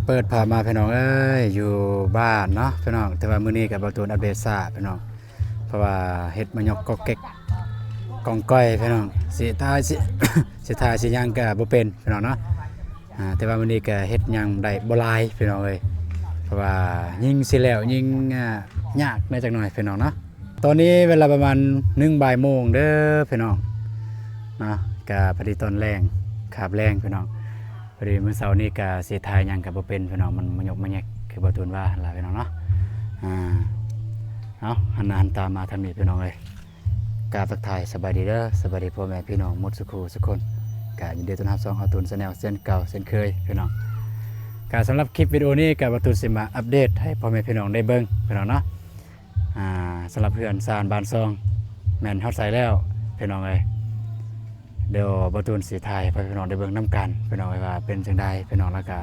ເປີດພາບມາພີ່ນ້ອງເອີຍ ຢູ່ບ້ານເນາະພີ່ນ້ອງ. ແຕ່ວ່າມື້ນີ້ກໍບໍ່ຕູນອັບເດດຊ້າພີ່ນ້ອງ ເພາະວ່າເຮັດມາຍົກກອກແກກກອງກ້ອຍພີ່ນ້ອງ ຊິຖ່າຍ ຊິ ຊິຖ່າຍຊິຫຍັງກໍບໍ່ເປັນພີ່ນ້ອງເນາະ. ອ່າ ແຕ່ວ່າມື້ນີ້ກໍເຮັດຫຍັງໄດ້ບໍ່ຫຼາຍພີ່ນ້ອງເອີຍ ເພາະວ່າຍິງຊິແລ້ວ ຍິງ ອ່າ ຍາກແດ່ຈັກໜ່ອຍພີ່ນ້ອງເນາະ. ຕອນນີ້ເວລາປະມານໜຶ່ງບ່າຍໂມງເດີພີ່ນ້ອງເນາະ ກະພໍດີຕອນແລງ ຄາບແລງພີ່ນ້ອງ. ພໍດີມື້ເຊົ້ານີ້ກະຊິຖ່າຍຫຍັງກະບໍ່ເປັນພີ່ນ້ອງ ມັນມາຍົກມາແຍກຄືບໍ່ຕູນວ່າຫັ້ນລະພີ່ນ້ອງເນາະ. ອ່າ ເອົາ ຫັນໜ້າຫັນຕາມາທາງນີ້ພີ່ນ້ອງເອີຍ. ກາບທັກທາຍສະບາຍດີເດີ ສະບາຍດີພໍ່ແມ່ພີ່ນ້ອງໝົດສູ່ຄູ່ສູ່ຄົນ. ກະຍິນດີຕ້ອນຮັບຊ່ອງເຮົາຕູນ Channel ເຊັ່ນເກົ່າເຊັ່ນເຄີຍພີ່ນ້ອງ. ກະສຳລັບຄລິບວິດີໂອນີ້ກະບໍ່ຕູນຊິມາອັບເດດໃຫ້ພໍ່ແມ່ພີ່ນ້ອງໄດ້ເບິ່ງພີ່ນ້ອງເນາະ. ອ່າ ສຳລັບເຮືອນຊານບ້ານຊ່ອງແມ່ນຮອດໃສແລ້ວພີ່ນ້ອງເອີຍ. ດຽວບໍ່ຕູນຊິຖ່າຍໃຫ້ພໍ່ແມ່ພີ່ນ້ອງໄດ້ເບິ່ງນຳກັນພີ່ນ້ອງເອີຍ ວ່າເປັນຈັ່ງໃດພີ່ນ້ອງ ແລ້ວກະ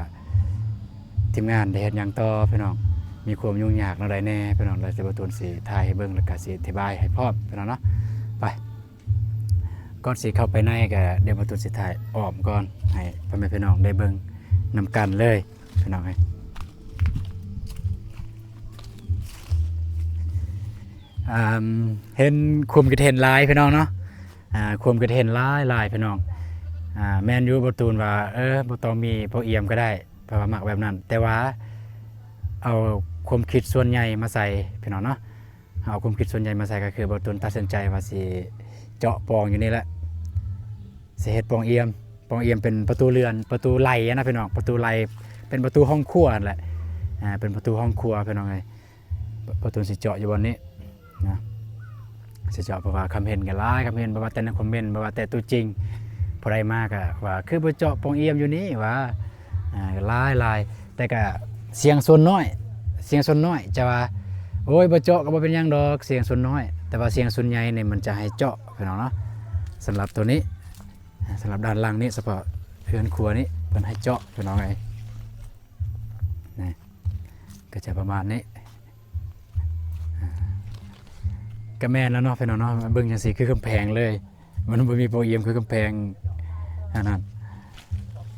ທີມງານໄດ້ເຮັດຫຍັງຕໍ່ພີ່ນ້ອງ ມີຄວາມຫຍຸ້ງຍາກແນວໃດແດ່ພີ່ນ້ອງ. ແລ້ວດຽວບໍ່ຕູນຊິຖ່າຍໃຫ້ເບິ່ງ ແລ້ວກະຊິອະທິບາຍໃຫ້ພ້ອມພີ່ນ້ອງເນາະ. ໄປ ກ່ອນຊິເຂົ້າໄປໃນກະດຽວບໍ່ຕູນຊິຖ່າຍອ້ອມກ່ອນ ໃຫ້ພໍ່ແມ່ພີ່ນ້ອງໄດ້ເບິ່ງນຳກັນເລີຍພີ່ນ້ອງເອີຍ. ອ່າ ເຫັນຄວາມຄິດເຫັນຫຼາຍພີ່ນ້ອງເນາະ. ອ່າ ຄວາມຄິດເຫັນຫຼາຍໆ ພີ່ນ້ອງ. ອ່າ ແມ່ນຢູ່ ບໍ່ຕູນວ່າ ເອີ ບໍ່ຕ້ອງມີພໍ່ອຽມກໍໄດ້ ເພາະວ່າມັກແບບນັ້ນ ແຕ່ວ່າເອົາຄວາມຄິດສ່ວນໃຫຍ່ມາໃສ່ພີ່ນ້ອງເນາະ. ເອົາຄວາມຄິດສ່ວນໃຫຍ່ມາໃສ່ ກໍຄືບໍ່ຕູນຕັດສິນໃຈວ່າຊິເຈາະປ່ອງຢູ່ນີ້ແຫຼະ ຊິເຮັດປ່ອງອຽມ. ປ່ອງອຽມເປັນປະຕູເລື່ອນ ປະຕູໄຫຼນະພີ່ນ້ອງ ປະຕູໄຫຼ ເປັນປະຕູຫ້ອງຄົວຫັ້ນແຫຼະ. ອ່າ ເປັນປະຕູຫ້ອງຄົວພີ່ນ້ອງເອີຍ. ປະຕູຊິເຈາະຢູ່ບ່ອນນີ້ນະ ຊິເຈາະ ເພາະວ່າຄຳເຫັນກໍຫຼາຍຄຳເຫັນ ບໍ່ວ່າແຕ່ໃນຄອມເມັນ ບໍ່ວ່າແຕ່ຕົວຈິງ ຜູ້ໃດມາກໍວ່າ ຄືບໍ່ເຈາະປ່ອງອຽມຢູ່ນີ້ວ່າ ອ່າ ຫຼາຍໆ. ແຕ່ກໍສຽງສ່ວນນ້ອຍ ສຽງສ່ວນນ້ອຍຈະວ່າ ໂອ້ຍ ບໍ່ເຈາະກໍບໍ່ເປັນຫຍັງດອກ ສຽງສ່ວນນ້ອຍ. ແຕ່ວ່າສຽງສ່ວນໃຫຍ່ນີ້ມັນຈະໃຫ້ເຈາະພີ່ນ້ອງເນາະ. ສຳລັບໂຕນີ້ ສຳລັບດ້ານຫຼັງນີ້ ສະເພາະເຮືອນຄົວນີ້ ເພິ່ນໃຫ້ເຈາະພີ່ນ້ອງເອີຍ. ນີ້ ກໍຈະປະມານນີ້. ກໍແມ່ນແລ້ວເນາະພີ່ນ້ອງເນາະ ເບິ່ງຈັ່ງຊີ້ຄືກຳແພງເລີຍ ມັນບໍ່ມີປ່ອງອຽມ ຄືກຳແພງອັນນັ້ນ.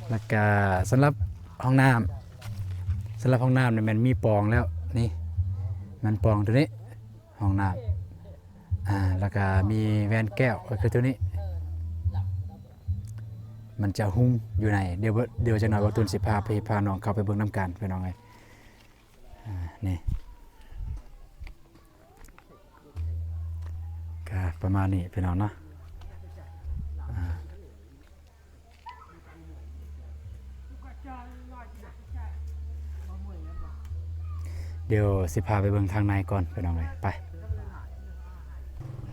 ແລ້ວກະສຳລັບຫ້ອງນ້ຳ ສຳລັບຫ້ອງນ້ຳນີ້ແມ່ນມີປ່ອງແລ້ວ ນີ້ ແມ່ນປ່ອງໂຕນີ້ ຫ້ອງນ້ຳ. ອ່າ ແລ້ວກະມີແວ່ນແກ້ວ ກໍຄືໂຕນີ້ ມັນຈະຫຸ້ມຢູ່ໃນ. ດຽວ ດຽວຈັກໜ່ອຍບ່າວຕູນຊິພາພີ່ພານ້ອງເຂົ້າໄປເບິ່ງນຳກັນພີ່ນ້ອງເອີຍ. ອ່າ ນີ້ ກະປະມານນີ້ພີ່ນ້ອງເນາະ. ອ່າ ດຽວຊິພາໄປເບິ່ງທາງໃນກ່ອນພີ່ນ້ອງເອີຍ. ໄປ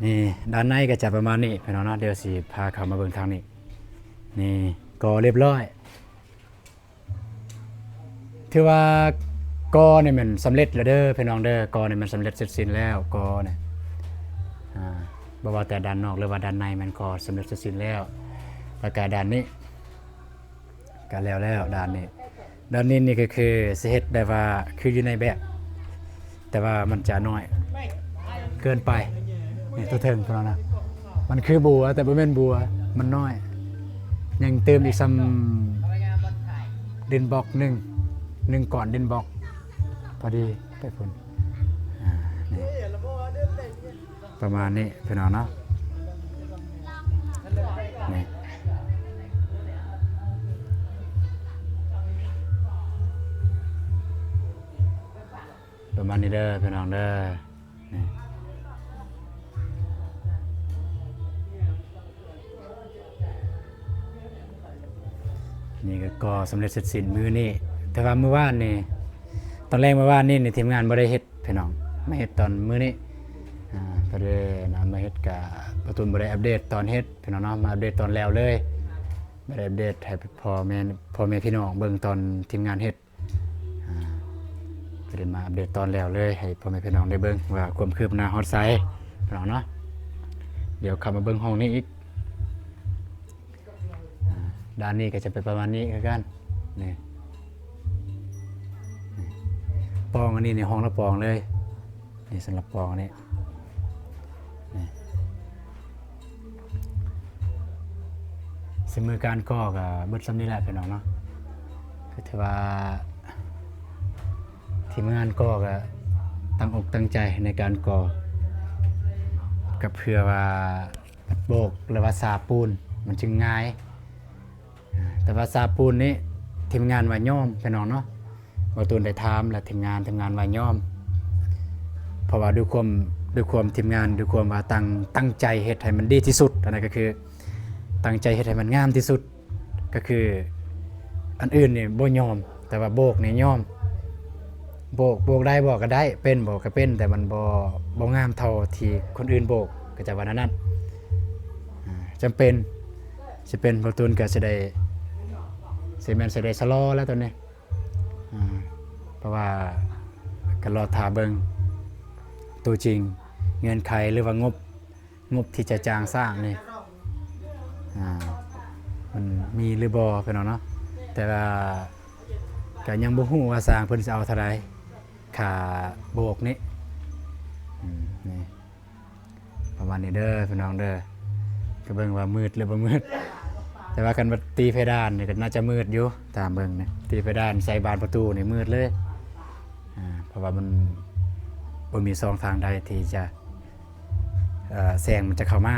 ນີ້ ດ້ານໃນກໍຈະປະມານນີ້ພີ່ນ້ອງເນາະ. ດຽວຊິພາເຂົ້າມາເບິ່ງທາງນີ້. ນີ້ ກໍລຽບຮ້ອຍ ຖືວ່າກໍນີ້ແມ່ນສຳເລັດແລ້ວເດີພີ່ນ້ອງເດີ ກໍນີ້ແມ່ນສຳເລັດເສັດສິ້ນແລ້ວ ກໍນີ້ ອ່າ ບໍ່ວ່າແຕ່ດ້ານນອກ ຫຼືວ່າດ້ານໃນ ແມ່ນກໍສຳເລັດເສັດສິ້ນແລ້ວ. ແລ້ວກະດ້ານນີ້ກະແລ້ວແລ້ວ ດ້ານນີ້ ດ້ານນີ້ນີ້ກໍຄືຊິເຮັດໄດ້ວ່າຄືຢູ່ໃນແບບ ແຕ່ວ່າມັນຈະນ້ອຍເກີນໄປ. ນີ້ຕົວເທິງພຸ້ນນະ ມັນຄືບົວ ແຕ່ບໍ່ແມ່ນບົວ ມັນນ້ອຍ ຍັງຕື່ມອີກສ່ຳດິນບລັອກໜຶ່ງ ໜຶ່ງກ້ອນດິນບລັອກ ພໍດີໄປພຸ້ນ. ອ່າ ນີ້ ປະມານນີ້ພີ່ນ້ອງເນາະ. ນີ້ ປະມານນີ້ເດີພີ່ນ້ອງເດີ. ນີ້ ນີ້ກໍກໍ່ສຳເລັດເສັດສິ້ນມື້ນີ້ ແຕ່ວ່າມື້ວານນີ້ ຕອນແລງມື້ວານນີ້ນີ້ ທີມງານບໍ່ໄດ້ເຮັດພີ່ນ້ອງ ມາເຮັດຕອນມື້ນີ້. ອ່າ ກໍເລີຍນຳມາເຮັດ ກະປະຕູນບໍ່ໄດ້ອັບເດດຕອນເຮັດພີ່ນ້ອງເນາະ ມາອັບເດດຕອນແລ້ວເລີຍ ບໍ່ໄດ້ອັບເດດໃຫ້ພໍ່ແມ່ ພໍ່ແມ່ພີ່ນ້ອງເບິ່ງຕອນທີມງານເຮັດ. ອ່າ ກໍໄດ້ມາອັບເດດຕອນແລ້ວເລີຍ ໃຫ້ພໍ່ແມ່ພີ່ນ້ອງໄດ້ເບິ່ງວ່າຄວາມຄືບໜ້າຮອດໃສພີ່ນ້ອງເນາະ. ດຽວເຂົ້າມາເບິ່ງຫ້ອງນີ້ອີກ. ອ່າ ດ້ານນີ້ກໍຈະເປັນປະມານນີ້ຄືກັນ. ນີ້ ນີ້ ປ່ອງອັນນີ້ໃນຫ້ອງລະປ່ອງເລີຍ. ນີ້ສຳລັບປ່ອງອັນນີ້ ນີ້ ຊິມືການກໍ່ກໍເບິດສ່ຳນີ້ແຫຼະພີ່ນ້ອງເນາະ. ຄືຖືວ່າ ທີມງານກໍ່ກໍຕັ້ງອົກຕັ້ງໃຈໃນການກໍ່ ກໍເພື່ອວ່າໂບກ ຫຼືວ່າສາບປູນມັນຈຶ່ງງ່າຍ. ແຕ່ວ່າສາບປູນນີ້ທີມງານວ່າຍອມ ພີ່ນ້ອງເນາະ. ເວົ້າຕູນໄດ້ຖາມແລ້ວທີມງານ ທີມງານວ່າຍອມ ເພາະວ່າດ້ວຍຄວາມ ດ້ວຍຄວາມທີມງານ ດ້ວຍຄວາມວ່າຕັ້ງ ຕັ້ງໃຈເຮັດໃຫ້ມັນດີທີ່ສຸດ. ອັນນັ້ນກໍຄືຕັ້ງໃຈເຮັດໃຫ້ມັນງາມທີ່ສຸດ. ກໍຄືອັນອື່ນນີ້ບໍ່ຍອມ ແຕ່ວ່າໂບກນີ້ຍອມ. ໂບກ ໂບກໄດ້ບໍ່ກໍໄດ້ ເປັນບໍ່ກໍເປັນ ແຕ່ມັນບໍ່ ບໍ່ງາມເທົ່າທີ່ຄົນອື່ນໂບກ ກໍຈະວ່າແນວນັ້ນ. ອ່າ ຈຳເປັນ ຊິເປັນ ບໍ່ຕູນກໍຊິໄດ້ ຊິແມ່ນຊິໄດ້ຊະລໍແລ້ວຕອນນີ້. ອ່າ ເພາະວ່າກໍລໍຖ້າເບິ່ງໂຕຈິງ ເງື່ອນໄຂ ຫຼືວ່າງົບ ງົບທີ່ຈະຈ້າງສ້າງນີ້ ອ່າ ມັນມີຫຼືບໍ່ ພີ່ນ້ອງເນາະ. ແຕ່ວ່າກໍຍັງບໍ່ຮູ້ວ່າຊ່າງເພິ່ນຊິເອົາເທົ່າໃດ ຄ່າໂບກນີ້. ອືມ ນີ້ ປະມານນີ້ເດີ ພີ່ນ້ອງເດີ. ກໍເບິ່ງວ່າມືດຫຼືບໍ່ມືດ ແຕ່ວ່າຄັນວ່າຕີເພດານນີ້ກໍໜ້າຈະມືດຢູ່ ຕາມເບິ່ງນີ້ ຕີເພດານໃສ່ບານປະຕູນີ້ມືດເລີຍ. ອ່າ ເພາະວ່າມັນບໍ່ມີຊ່ອງທາງໃດທີ່ຈະ ເອີ ແສງມັນຈະເຂົ້າມາ.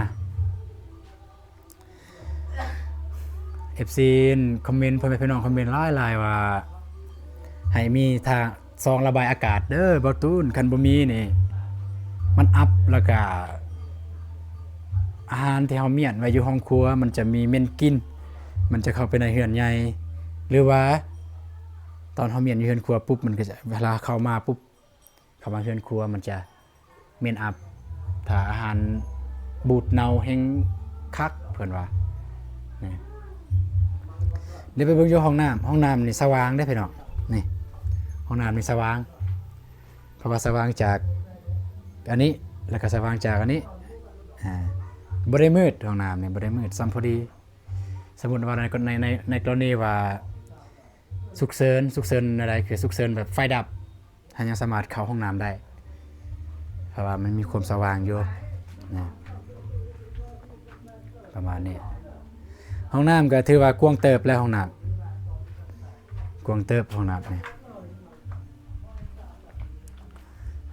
ເອັຟຊີຄອມເມັນ ພໍ່ແມ່ພີ່ນ້ອງຄອມເມັນຫຼາຍໆວ່າ ໃຫ້ມີທາງຊ່ອງລະບາຍອາກາດເດີ ບໍ່ຕູນ. ຄັນບໍ່ມີນີ້ ມັນອັບ ແລ້ວກະອາຫານທີ່ເຮົາມ້ຽນໄວ້ຢູ່ຫ້ອງຄົວ ມັນຈະມີເໝັນກິ່ນ ມັນຈະເຂົ້າໄປໃນເຮືອນໃຫຍ່ ຫຼືວ່າຕອນເຮົາມ້ຽນຢູ່ເຮືອນຄົວປຸບ ມັນກໍຈະ ເວລາເຂົ້າມາປຸບ ເຂົ້າມາເຮືອນຄົວມັນຈະເໝັນອັບ. ຖ້າອາຫານບູດເນົ່າແຮ່ງຄັກ ເພິ່ນວ່າ. ນີ້ ດຽວໄປເບິ່ງຢູ່ຫ້ອງນ້ຳ ຫ້ອງນ້ຳນີ້ສະຫວ່າງເດ້ພີ່ນ້ອງ. ນີ້ ຫ້ອງນ້ຳນີ້ສະຫວ່າງ ເພາະວ່າສະຫວ່າງຈາກອັນນີ້ ແລ້ວກໍສະຫວ່າງຈາກອັນນີ້. ອ່າ ບໍ່ໄດ້ມືດ ຫ້ອງນ້ຳນີ້ບໍ່ໄດ້ມືດ ສ່ຳພໍດີ. ສົມມຸດວ່າໃນ ໃນ ໃນ ໃນກໍລະນີວ່າສຸກເສີນ ສຸກເສີນແນວໃດ ຄືສຸກເສີນແບບໄຟດັບ ເຮົາຍັງສາມາດເຂົ້າຫ້ອງນ້ຳໄດ້ ເພາະວ່າມັນມີຄວາມສະຫວ່າງຢູ່ນະ ປະມານນີ້. ຫ້ອງນ້ຳກໍຖືວ່າກວ້າງເຕີບແລ້ວ ຫ້ອງນ້ຳກວ້າງເຕີບ ຫ້ອງນ້ຳນີ້.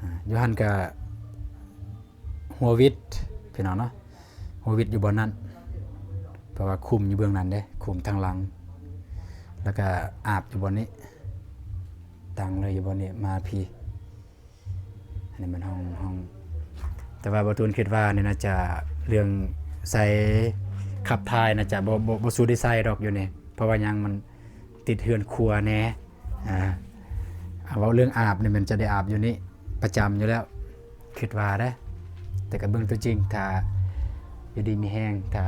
ອ່າ ຢູ່ຫັ້ນກໍຫົວວິດ ພີ່ນ້ອງເນາະ ຫົວວິດຢູ່ບ່ອນນັ້ນ ເພາະວ່າຄຸມຢູ່ເບື້ອງນັ້ນເດ້ ຄຸມທາງຫຼັງ ແລ້ວກໍອາບຢູ່ບ່ອນນີ້ ຕັ້ງເລີຍຢູ່ບ່ອນນີ້ ມາພີ້. ອັນນີ້ແມ່ນຫ້ອງ ຫ້ອງ ແຕ່ວ່າບໍ່ຕູນຄິດວ່ານີ້ໜ້າຈະ ເລື່ອງໃສ່ຂັບຖ່າຍໜ້າຈະບໍ່ ບໍ່ ບໍ່ສູ້ໄດ້ໃສ່ດອກຢູ່ນີ້ ເພາະວ່າຫຍັງ ມັນຕິດເຮືອນຄົວແດ່. ອ່າ ເວົ້າເລື່ອງອາບນີ້ ມັນຈະໄດ້ອາບຢູ່ນີ້ປະຈຳຢູ່ແລ້ວ ຄິດວ່າເດ້. ແຕ່ກໍເບິ່ງຕົວຈິງ ຖ້າຢູ່ດີມີແຮງ ຖ້າ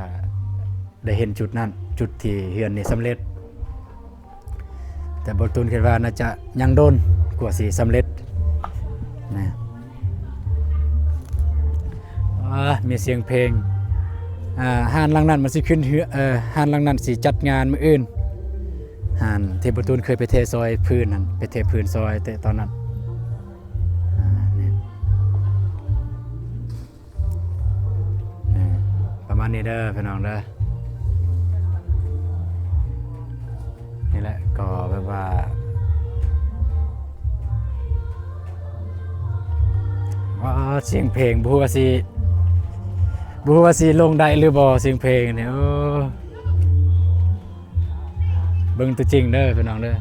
ໄດ້ເຫັນຈຸດນັ້ນ ຈຸດທີ່ເຮືອນນີ້ສຳເລັດ. ແຕ່ບໍ່ຕູນຄິດວ່າໜ້າຈະຍັງດົນກວ່າຊິສຳເລັດນະ. ອ່າ ມີສຽງເພງ. ອ່າ ຮ້ານຫຼັງນັ້ນມັນຊິຂຶ້ນເຮືອ ເອີ ຮ້ານຫຼັງນັ້ນຊິຈັດງານມື້ອື່ນ. ຮ້ານທີ່ບໍ່ຕູນເຄີຍໄປເທຊອຍພື້ນຫັ້ນ ໄປເທພື້ນຊອຍແຕ່ຕອນນັ້ນ. ອ່າ ນີ້ ເອີ ປະມານນີ້ເດີພີ່ນ້ອງເດີ. ນີ້ແຫຼະ ກໍແບບວ່າ ວ້າ ສຽງເພງ ບໍ່ຮູ້ວ່າຊິ ບໍ່ຮູ້ວ່າຊິລົງໄດ້ຫຼືບໍ່ ສຽງເພງນີ້. ໂອ້ ເບິ່ງຕົວຈິງເດີພີ່ນ້ອງເດີ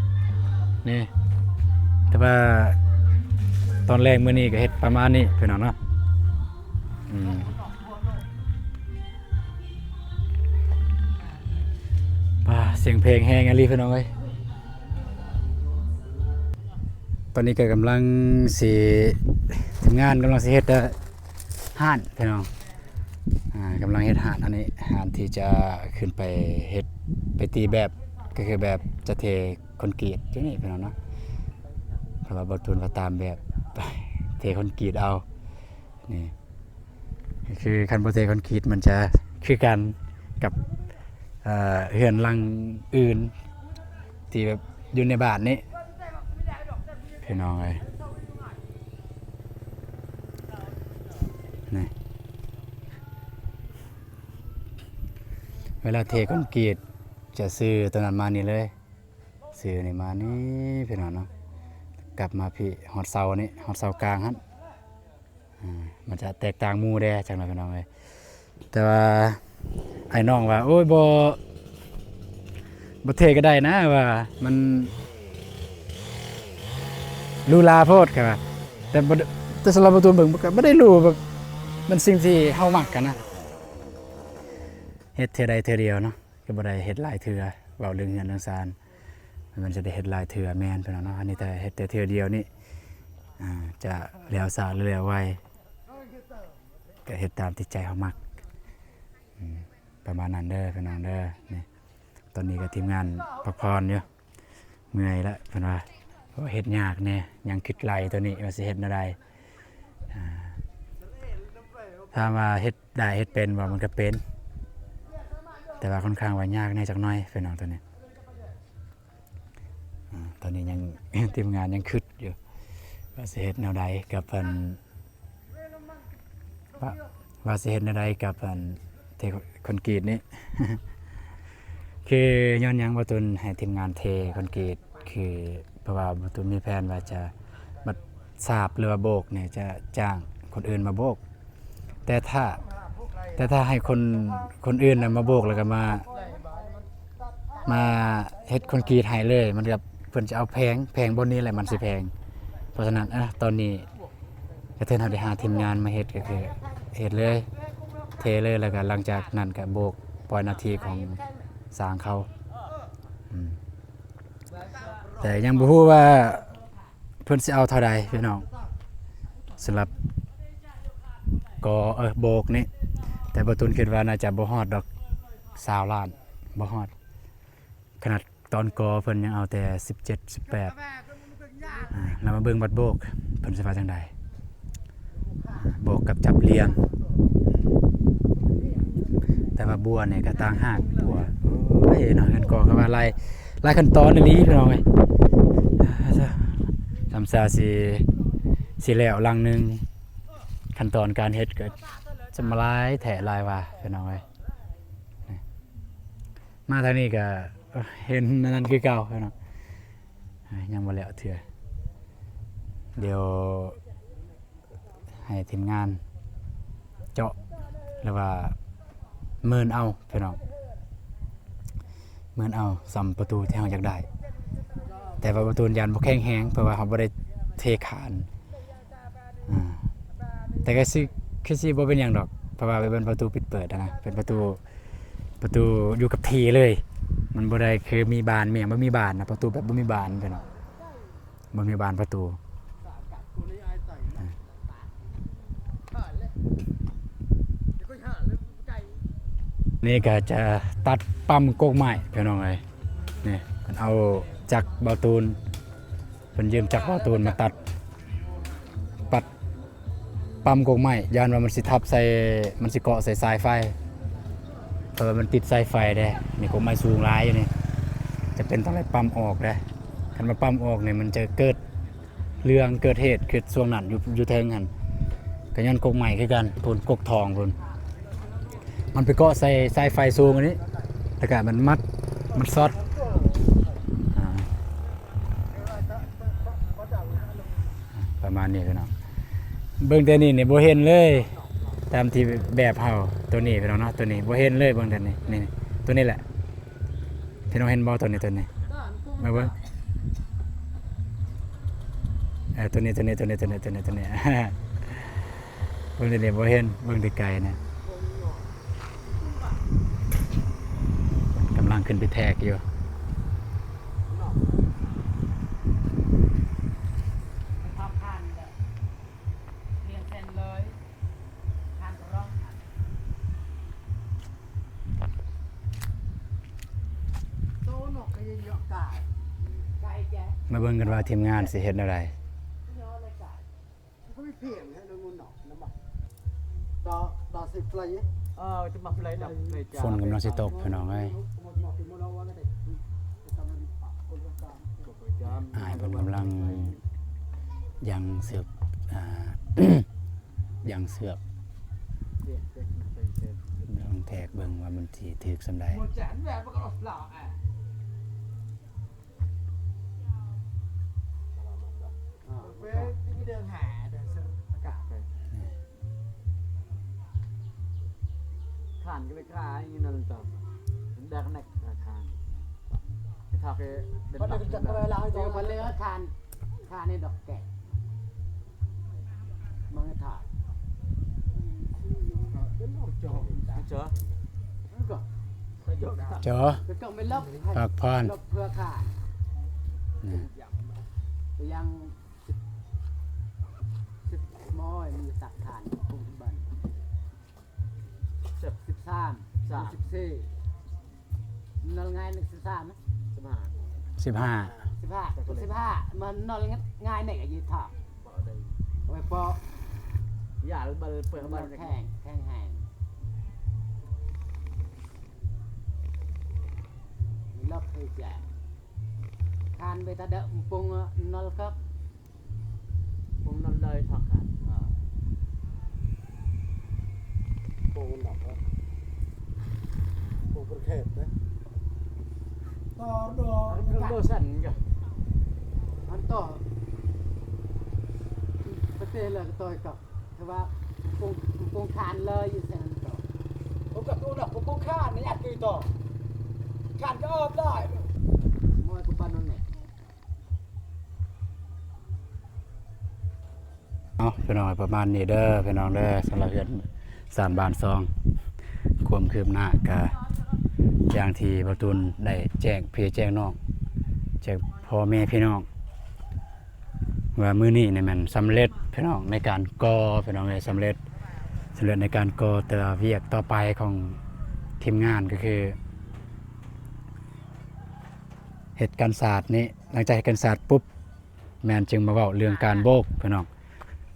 ນີ້. ແຕ່ວ່າຕອນແລງມື້ນີ້ກໍເຮັດປະມານນີ້ພີ່ນ້ອງເນາະ. ອືມ ປ້າ ສຽງເພງແຮງອີ່ຫຼີພີ່ນ້ອງເອີຍ. ຕອນນີ້ກໍກຳລັງຊິ ທີມງານກຳລັງຊິເຮັດ ເອີ ຮ້ານພີ່ນ້ອງ. ອ່າ ກຳລັງເຮັດຮ້ານ ອັນນີ້ຮ້ານທີ່ຈະຂຶ້ນໄປເຮັດ ໄປຕີແບບ ກໍຄືແບບຈະເທຄອນກຣີດຢູ່ນີ້ພີ່ນ້ອງເນາະ. ເພາະວ່າບໍ່ຕູນວ່າຕາມແບບ ເທຄອນກຣີດເອົາ ນີ້ ຄືຄັນບໍ່ເທຄອນກຣີດມັນຈະຄືກັນກັບ ເອີ ເຮືອນຫຼັງອື່ນທີ່ແບບຢູ່ໃນບ້ານນີ້ພີ່ນ້ອງເອີຍ. ນີ້ ເວລາເທຄອນກຣີດຈະຊື້ຕົວນັ້ນມານີ້ເລີຍ ຊື້ນີ້ມານີ້ພີ່ນ້ອງເນາະ. ກັບມາພີ້ຮອດເສົານີ້ ຮອດເສົາກາງຫັ້ນ ອາ ມັນຈະແຕກຕ່າງໝູ່ແດ່ ຈັ່ງໃດພີ່ນ້ອງເອີຍ. ແຕ່ວ່າອ້າຍນ້ອງວ່າ ໂອ້ຍ ບໍ່ ບໍ່ເທ່ກໍໄດ້ນະ ວ່າມັນຫຼູຫຼາໂພດ ຂ້ອຍວ່າ. ແຕ່ບໍ່ ແຕ່ສຳລັບປະຕູເບິ່ງ ມັນກໍບໍ່ໄດ້ຫຼູ ແບບມັນສິ່ງທີ່ເຮົາມັກຫັ້ນນະ. ເຮັດເທື່ອໃດເທື່ອດຽວເນາະ ກໍບໍ່ໄດ້ເຮັດຫຼາຍເທື່ອ. ເວົ້າເລື່ອງເຮືອນເລື່ອງຊານ ມັນຈະໄດ້ເຮັດຫຼາຍເທື່ອແມ່ນພີ່ນ້ອງເນາະ. ອັນນີ້ແຕ່ເຮັດແຕ່ເທື່ອດຽວນີ້ ອາ ຈະແລ້ວຊ້າຫຼືແລ້ວໄວ ກໍເຮັດຕາມທີ່ໃຈເຮົາມັກ. ອືມ ປະມານນັ້ນເດີພີ່ນ້ອງເດີ. ນີ້ ຕອນນີ້ກໍທີມງານພັກຜ່ອນຢູ່ ເມື່ອຍລະເພິ່ນວ່າ ເພາະເຮັດຍາກແດ່ ຍັງຄິດໄລ່ໂຕນີ້ວ່າຊິເຮັດແນວໃດ. ອາ ຖາມວ່າເຮັດໄດ້ເຮັດເປັນບໍ່? ມັນກໍເປັນ ແຕ່ວ່າຄ່ອນຂ້າງວ່າຍາກແດ່ຈັກໜ້ອຍພີ່ນ້ອງໂຕນີ້. ອາ ຕອນນີ້ຍັງ ທີມງານຍັງຄິດຢູ່ວ່າຊິເຮັດແນວໃດກັບອັນ ວ່າ ວ່າຊິເຮັດແນວໃດກັບອັນເທຄອນກຣີດນີ້. ຄືຍ້ອນຫຍັງບ່າວຕຸນໃຫ້ທີມງານເທຄອນກຣີດ? ຄືເພາະວ່າບ່າວຕຸນມີແຜນວ່າຈະ ບັດສາບ ຫຼືວ່າໂບກນີ້ ຈະຈ້າງຄົນອື່ນມາໂບກ. ແຕ່ຖ້າ ແຕ່ຖ້າໃຫ້ຄົນ ຄົນອື່ນນະມາໂບກ ແລ້ວກໍມາ ມາເຮັດຄອນກຣີດໃຫ້ເລີຍ ມັນກໍ ເພິ່ນຈະເອົາແພງ ແພງບ່ອນນີ້ແຫຼະມັນຊິແພງ. ເພາະສະນັ້ນ ເອີ ຕອນນີ້ກະເຖິງເຮົາໄດ້ຫາທີມງານມາເຮັດ ກໍຄືເຮັດເລີຍ ເທເລີຍ ແລ້ວກໍຫຼັງຈາກນັ້ນກໍໂບກ ປ່ອຍໜ້າທີ່ຂອງຊ່າງເຂົາ. ອືມ ແຕ່ຍັງບໍ່ຮູ້ວ່າ ເພິ່ນຊິເອົາເທົ່າໃດພີ່ນ້ອງ ສຳລັບກໍ່ ເອີ ໂບກນີ້. ແຕ່ບ່າວຕຸນຄິດວ່າໜ້າຈະບໍ່ຮອດດອກຊາວລ້ານ ບໍ່ຮອດ. ຂະໜາດຕອນກໍ່ເພິ່ນຍັງເອົາແຕ່ສິບເຈັດ ສິບແປດ ອາ ແລ້ວມາເບິ່ງບັດໂບກ ເພິ່ນຊິວ່າຈັ່ງໃດ? ບວກກັບຈັບຫຼ່ຽມ ແຕ່ວ່າບົວນີ້ກໍຕ່າງຫາກ ບົວ ໂອ້ຍເນາະ ເຮືອນກໍ ກໍວ່າຫຼາຍ ຫຼາຍຂັ້ນຕອນອີ່ຫຼີພີ່ນ້ອງເອີຍ. ອ່າ ຊ່ຳຊາຊິ ຊິແລ້ວຫຼັງໜຶ່ງ ຂັ້ນຕອນການເຮັດກໍຈະມາຫຼາຍແທ້ຫຼາຍວ່າພີ່ນ້ອງເອີຍ. ມາທາງນີ້ກໍເຫັນອັນນັ້ນຄືເກົ່າເນາະ ຍັງບໍ່ແລ້ວເທື່ອ. ດຽວໃຫ້ທີມງານເຈາະ ຫຼືວ່າເມີນເອົາພີ່ນ້ອງ ເມີນເອົາສ່ຳປະຕູທີ່ເຮົາຢາກໄດ້. ແຕ່ວ່າປະຕູຢ້ານບໍ່ແຂງແຮງ ເພາະວ່າເຮົາບໍ່ໄດ້ເທຄານ. ອາ ແຕ່ກໍຊິ ຄືຊິບໍ່ເປັນຫຍັງດອກ ເພາະວ່າເປັນປະຕູປິດເປີດຫັ້ນນະ ເປັນປະຕູ ປະຕູຢູ່ກັບທີ່ເລີຍ. ມັນບໍ່ໄດ້ຄືມີບານ ມີຫຍັງ ບໍ່ມີບານນະ ປະຕູແບບບໍ່ມີບານພີ່ນ້ອງ ບໍ່ມີບານປະຕູ. ອາ ນີ້ກໍຈະຕັດປ້ຳກົກໄມ້ພີ່ນ້ອງເອີຍ. ນີ້ເພິ່ນເອົາຈັກບ່າວຕູນ ເພິ່ນຢືມຈັກບ່າວຕູນມາຕັດ ຕັດປ້ຳກົກໄມ້ ຢ້ານວ່າມັນຊິທັບໃສ່ ມັນຊິເກາະໃສ່ສາຍໄຟ ເພາະວ່າມັນຕິດສາຍໄຟເດ້. ນີ້ກົກໄມ້ສູງຫຼາຍຢູ່ນີ້ ຈຳເປັນຕ້ອງໄດ້ປ້ຳອອກເດ້. ຄັນວ່າປ້ຳອອກນີ້ ມັນຈະເກີດເລື່ອງ ເກີດເຫດ ຄືຊ່ວງນັ້ນຢູ່ ຢູ່ເທິງຫັ້ນ ກໍຍ້ອນກົກໄມ້ຄືກັນ ພຸ້ນ ກົກທອງພຸ້ນ. ມັນໄປເກາະໃສ່ສາຍໄຟສູງອັນນີ້ ແລ້ວກະມັນມັດ ມັນຊັອດ ອາ ປະມານນີ້ພີ່ນ້ອງ. ເບິ່ງແຕ່ນີ້ນີ້ບໍ່ເຫັນເລີຍ ຕາມທີ່ແບບເຮົາ ໂຕນີ້ພີ່ນ້ອງເນາະ ໂຕນີ້ບໍ່ເຫັນເລີຍ. ເບິ່ງແຕ່ນີ້ ນີ້ ໂຕນີ້ແຫຼະ ພີ່ນ້ອງເຫັນບໍ່? ໂຕນີ້ ໂຕນີ້ ມາເບິ່ງ ເອີ ໂຕນີ້ ໂຕນີ້ ໂຕນີ້ ໂຕນີ້ ໂຕນີ້ ໂຕນີ້ ເບິ່ງແຕ່ນີ້ບໍ່ເຫັນ ເບິ່ງແຕ່ໄກນະ. ກຳລັງຂຶ້ນໄປແທກຢູ່. ມາເບິ່ງກັນວ່າທີມງານຊິເຮັດແນວໃດ. ຝົນກຳລັງຊິຕົກພີ່ນ້ອງເອີຍ. ອ້າຍເພິ່ນກຳລັງຢາງເຊືອກ ອ່າ ຢາງເຊືອກ ລອງແທກເບິ່ງວ່າມັນຊິຖືກສ່ຳໃດ. Than kê le kha, ino le than. Dak nek khan. Tha kê, ເພິ່ນເລີຍທານ ທານໃນດອກແກະ ມັນທານ ເຈີ ເຈີ ພັກຜ່ອນ ເພື່ອຂ້າ ອືມ ໄປຍັງ ສິບ ສິບ ໝໍ ມີສັກທານ ຄົງເບັນ ສິບ ສິບສາມ ສາມ ສິບສີ່ ມັນນອນງ່າຍໜຶ່ງ ສິບສາມ ສິບຫ້າ ສິບຫ້າ ສິບຫ້າ ສິບຫ້າ ມັນນອນງ່າຍໜຶ່ງ ອາຍຸເທົ່າ ໂອ້ຍ ພໍ ຢາເບິ່ງເປີດ ມັນແຂງ ແຂງແຮງ ລັບເລີຍຈ້າ ຄານໄປຕາເດີ ປຸງນອນກັບ Pung nol dai thakat. Ha. Pung nol. Pung berkhet, eh. To do. Anu do san ka. Anto. Pete la to ka. Sebab pung, pung khan le yu san to. Pung ka tu nak pung khan ni atu to. Khan ka op dai. Moi ku panun ni. ເອົາ ພີ່ນ້ອງ ປະມານນີ້ເດີພີ່ນ້ອງເດີ ສຳລັບເຮືອນຊານບ້ານຊ່ອງ ຄວາມຄືບໜ້າກະຢ່າງທີ່ບ່າວຕູນໄດ້ແຈ້ງພີ່ແຈ້ງນ້ອງ ແຈ້ງພໍ່ແມ່ພີ່ນ້ອງ ວ່າມື້ນີ້ນີ້ແມ່ນສຳເລັດພີ່ນ້ອງ ໃນການກໍ່ພີ່ນ້ອງເອີຍ ສຳເລັດ ສຳເລັດໃນການກໍ່ ແຕ່ວ່າວຽກຕໍ່ໄປຂອງທີມງານກໍຄື ເຮັດກັນສາດນີ້ ຫຼັງຈາກເຮັດກັນສາດປຸບ ແມ່ນຈຶ່ງມາເວົ້າເລື່ອງການໂບກພີ່ນ້ອງ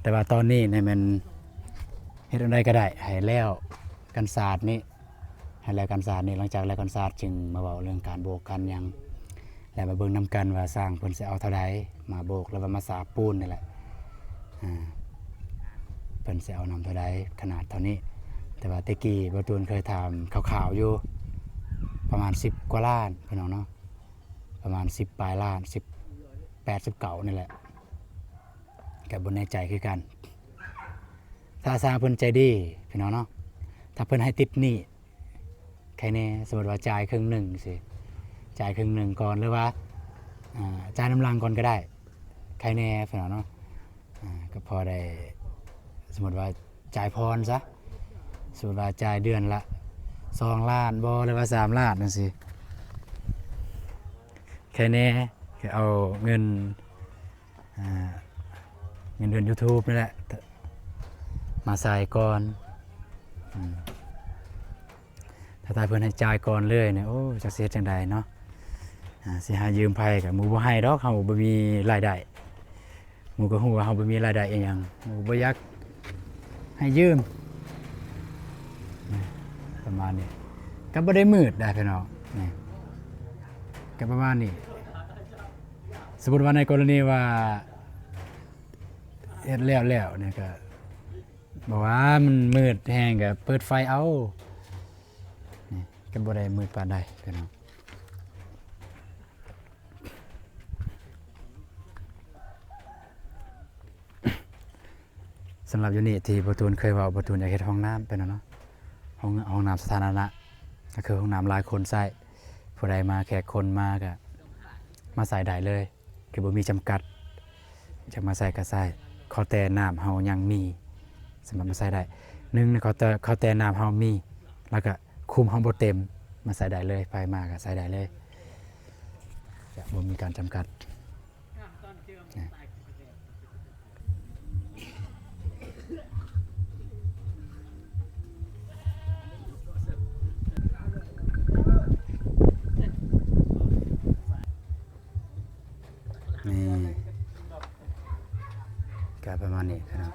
ແຕ່ວ່າຕອນນີ້ນີ້ແມ່ນເຮັດອັນໃດກໍໄດ້ໃຫ້ແລ້ວກັນສາດນີ້ ໃຫ້ແລ້ວກັນສາດນີ້ ຫຼັງຈາກແລ້ວກັນສາດຈຶ່ງມາເວົ້າເລື່ອງການໂບກກັນຫຍັງ ແລ້ວມາເບິ່ງນຳກັນວ່າຊ່າງເພິ່ນຊິເອົາເທົ່າໃດມາໂບກ ຫຼືວ່າມາສາບປູນນີ້ແຫຼະ ອ່າ ເພິ່ນຊິເອົານຳເທົ່າໃດ ຂະໜາດເທົ່ານີ້ ແຕ່ວ່າແຕ່ກີ້ບ່າວຕູນເຄີຍຖາມຂ່າວໆຢູ່ ປະມານສິບກວ່າລ້ານພີ່ນ້ອງເນາະ ປະມານສິບປາຍລ້ານ ສິບແປດ ສິບເກົ້ານີ້ແຫຼະ ກໍບໍ່ແນ່ໃຈຄືກັນ ຖ້າຊ່າງເພິ່ນໃຈດີພີ່ນ້ອງເນາະ ຖ້າເພິ່ນໃຫ້ຕິດໜີ້ ໃຄແນ່ ສົມມຸດວ່າຈ່າຍເຄິ່ງໜຶ່ງຊີ້ ຈ່າຍເຄິ່ງໜຶ່ງກ່ອນ ຫຼືວ່າ ອ່າ ຈ່າຍນຳຫຼັງກ່ອນກໍໄດ້ ໃຄແນ່ພີ່ນ້ອງເນາະ ອ່າ ກໍພໍໄດ້ ສົມມຸດວ່າຈ່າຍຜ່ອນຊະ ສົມມຸດວ່າຈ່າຍເດືອນລະສອງລ້ານບໍ ຫຼືວ່າສາມລ້ານຈັ່ງຊີ້ ໃຄແນ່ ກໍເອົາເງິນ ອ່າ ເງິນເດືອນຢູທູບນີ້ແຫຼະ ມາໃສ່ກ່ອນ ອືມ ຖ້າ ຖ້າເພິ່ນໃຫ້ຈ່າຍກ່ອນເລີຍນີ້ ໂອ້ ຈັກຊິເຮັດຈັ່ງໃດເນາະ ອ່າ ຊິຫາຢືມໃຜ ກໍໝູ່ບໍ່ໃຫ້ດອກ ເຮົາບໍ່ມີລາຍໄດ້ ໝູ່ກໍຮູ້ວ່າເຮົາບໍ່ມີລາຍໄດ້ອີ່ຫຍັງ ໝູ່ບໍ່ຢາກໃຫ້ຢືມ ປະມານນີ້ ກໍບໍ່ໄດ້ມືດໄດ໋ພີ່ນ້ອງ ນີ້ ກໍປະມານນີ້ ສົມມຸດວ່າໃນກໍລະນີວ່າເຮັດແລ້ວແລ້ວນີ້ກໍ ບໍ່ວ່າມັນມືດແຮງກໍເປີດໄຟເອົາ ນີ້ກໍບໍ່ໄດ້ມືດປານໃດພີ່ນ້ອງ ສຳລັບຢູ່ນີ້ທີ່ບ່າວຕູນເຄີຍເວົ້າ ບ່າວຕູນຢາກເຮັດຫ້ອງນ້ຳເປັນເນາະ ຫ້ອງ ຫ້ອງນ້ຳສາທາລະນະ ກໍຄືຫ້ອງນ້ຳຫຼາຍຄົນໃຊ້ ຜູ້ໃດມາ ແຂກຄົນມາກໍມາໃຊ້ໄດ້ເລີຍ ຄືບໍ່ມີຈຳກັດ ຢາກມາໃຊ້ກໍໃຊ້ ຂໍແຕ່ນ້ຳເຮົາຍັງມີ ສາມາດມາໃຊ້ໄດ້ ໜຶ່ງ ຂໍແຕ່ ຂໍແຕ່ນ້ຳເຮົາມີ ແລ້ວກໍຄຸມເຮົາບໍ່ເຕັມ ມາໃຊ້ໄດ້ເລີຍ ໃຜມາກໍໃຊ້ໄດ້ເລີຍ ຈະບໍ່ມີການຈຳກັດ. ນີ້ ກໍປະມານນີ້ພີ່ນ້ອງ. ປ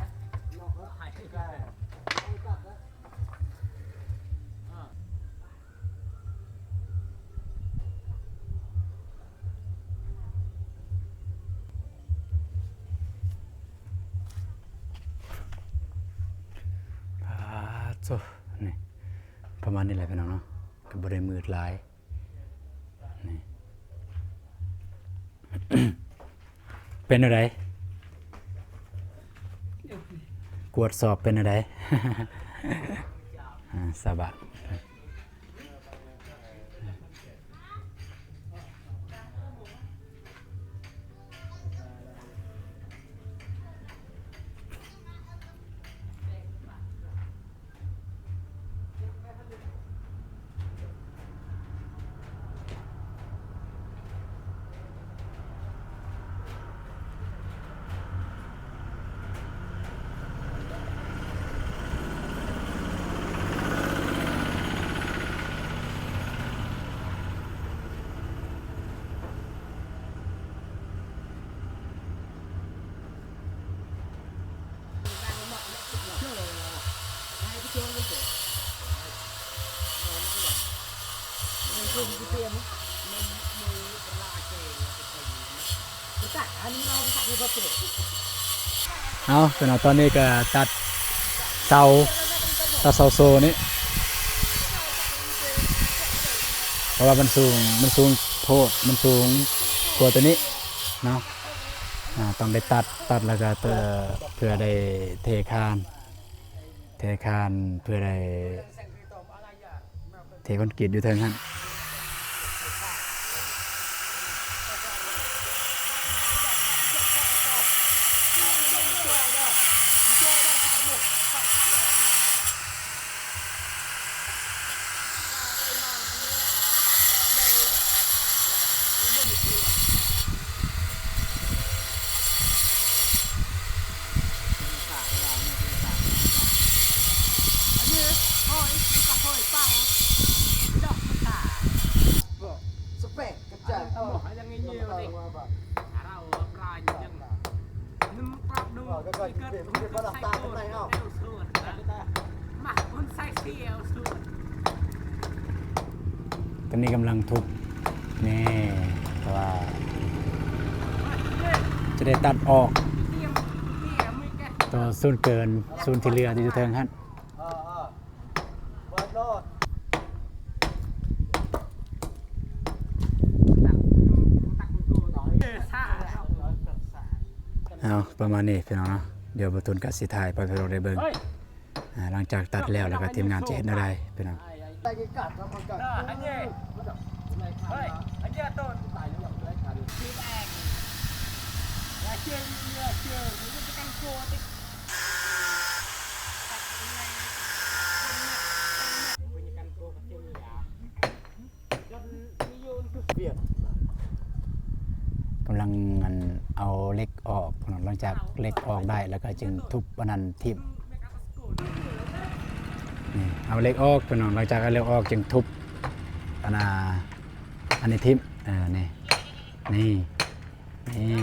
າດໂທ້ ນີ້ ປະມານນີ້ແຫຼະພີ່ນ້ອງເນາະ ກໍບໍ່ໄດ້ມືດຫຼາຍ ນີ້ ເປັນແນວໃດ? ກວດສອບເປັນແນວໃດ? ອາ ສາບານ ເອົາ ເພິ່ນເອົາ ຕອນນີ້ກໍຕັດເສົາ ຕັດເສົາໂສ້ນີ້ ເພາະວ່າມັນສູງ ມັນສູງໂພດ ມັນສູງກວ່າຕົວນີ້ເນາະ. ອາ ຕ້ອງໄດ້ຕັດ ຕັດແລ້ວກໍ ເພື່ອໄດ້ເທຄານ ເທຄານ ເພື່ອໄດ້ ເທຄອນກຣີດຢູ່ເທິງຫັ້ນ. ຕອນນີ້ກຳລັງທຸບ ນີ້ ເພາະວ່າຈະໄດ້ຕັດອອກ ໂຕສ່ວນເກີນ ສ່ວນທີ່ເຫຼືອທີ່ຢູ່ເທິງຫັ້ນ. ເອົາ ປະມານນີ້ພີ່ນ້ອງເນາະ ດຽວບ່າວຕຸນກໍຊິຖ່າຍໃຫ້ພີ່ນ້ອງໄດ້ເບິ່ງ ອາ ຫຼັງຈາກຕັດແລ້ວ ແລ້ວກໍທີມງານຈະເຮັດແນວໃດພີ່ນ້ອງ.ກຳລັງ ອັນ ເອົາເຫຼັກອອກພີ່ນ້ອງ ຫຼັງຈາກເຫຼັກອອກໄດ້ແລ້ວກໍຈຶ່ງທຸບອັນນັ້ນຖິ້ມ ນີ້ ເອົາເຫຼັກອອກພີ່ນ້ອງ ຫຼັງຈາກເອົາເຫຼັກອອກຈຶ່ງທຸບອັນນ່າ ອັນນີ້ຖິ້ມ ເອີ ນີ້ ນີ້ ນີ້.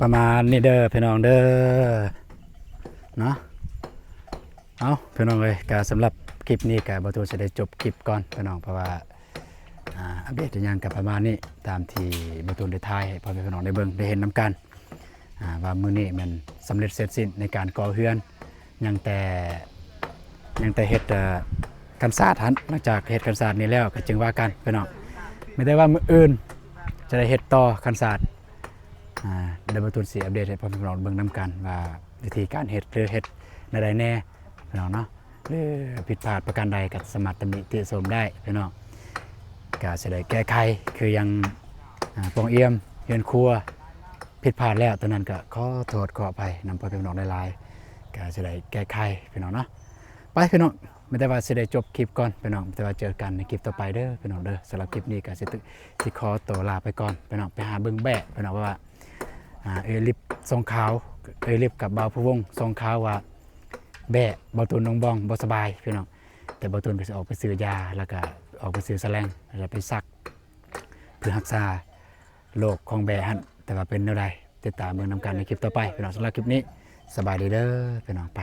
ປະມານນີ້ເດີພີ່ນ້ອງເດີເນາະ. ເອົາ ພີ່ນ້ອງເອີຍ ກະສຳລັບຄລິບນີ້ກະບ່າວຕູນຊິໄດ້ຈົບຄລິບກ່ອນພີ່ນ້ອງ ເພາະວ່າ ອາ ອັບເດດອີ່ຫຍັງກະປະມານນີ້ ຕາມທີ່ບ່າວຕູນໄດ້ຖ່າຍໃຫ້ພໍ່ແມ່ພີ່ນ້ອງໄດ້ເບິ່ງໄດ້ເຫັນນຳກັນ ອາ ວ່າມື້ນີ້ແມ່ນສຳເລັດເສັດສິ້ນໃນການກໍ່ເຮືອນ ຍັງແຕ່ ຍັງແຕ່ເຮັດ ເອີ ຄັນສາດຫັ້ນ ຫຼັງຈາກເຮັດຄັນສາດນີ້ແລ້ວກໍຈຶ່ງວ່າກັນພີ່ນ້ອງ ມີແຕ່ວ່າມື້ອື່ນຈະໄດ້ເຮັດຕໍ່ຄັນສາດ ອາ ດຽວບ່າວຕູນຊິອັບເດດໃຫ້ພໍ່ແມ່ພີ່ນ້ອງເບິ່ງນຳກັນວ່າວິທີການເຮັດ ຫຼື ເຮັດແນວໃດແດ່ພີ່ນ້ອງເນາະ ຫຼື ຜິດພາດປະການໃດກໍສາມາດຕຳໜິຕິຊົມໄດ້ພີ່ນ້ອງ ກໍຊິໄດ້ແກ້ໄຂ ຄືຢ່າງ ອາ ປ່ອງອຽມ ເຮືອນຄົວ ຜິດພາດແລ້ວ ຕົວນັ້ນກໍຂໍໂທດຂໍອະໄພນຳພໍ່ແມ່ພີ່ນ້ອງຫຼາຍໆ ກໍຊິໄດ້ແກ້ໄຂພີ່ນ້ອງເນາະ. ໄປພີ່ນ້ອງ ມີແຕ່ວ່າຊິໄດ້ຈົບຄລິບກ່ອນພີ່ນ້ອງ ມີແຕ່ວ່າເຈີກັນໃນຄລິບຕໍ່ໄປເດີພີ່ນ້ອງເດີ. ສຳລັບຄລິບນີ້ກໍຊິ ຊິຂໍຕົວລາໄປກ່ອນພີ່ນ້ອງ ໄປຫາເບິ່ງແບ້ພີ່ນ້ອງ ເພາະວ່າ ອາ ເອື້ອຍລິບຊອງຂາວ ເອື້ອຍລິບກັບບ່າວພູວົງຊອງຂາວວ່າ ແບ້ບ່າວຕູນໜອງບອງບໍ່ສະບາຍພີ່ນ້ອງ ແຕ່ບ່າວຕູນກໍຊິອອກໄປຊື້ຢາ ແລ້ວກໍອອກໄປຊື້ສະແລງ ແລ້ວໄປສັກ ເພື່ອຮັກສາໂລກຂອງແບ້ຫັ້ນ ແຕ່ວ່າເປັນແນວໃດ ຕິດຕາມເບິ່ງນຳກັນໃນຄລິບຕໍ່ໄປພີ່ນ້ອງ. ສຳລັບຄລິບນີ້ ສະບາຍດີເດີພີ່ນ້ອງ ໄປ.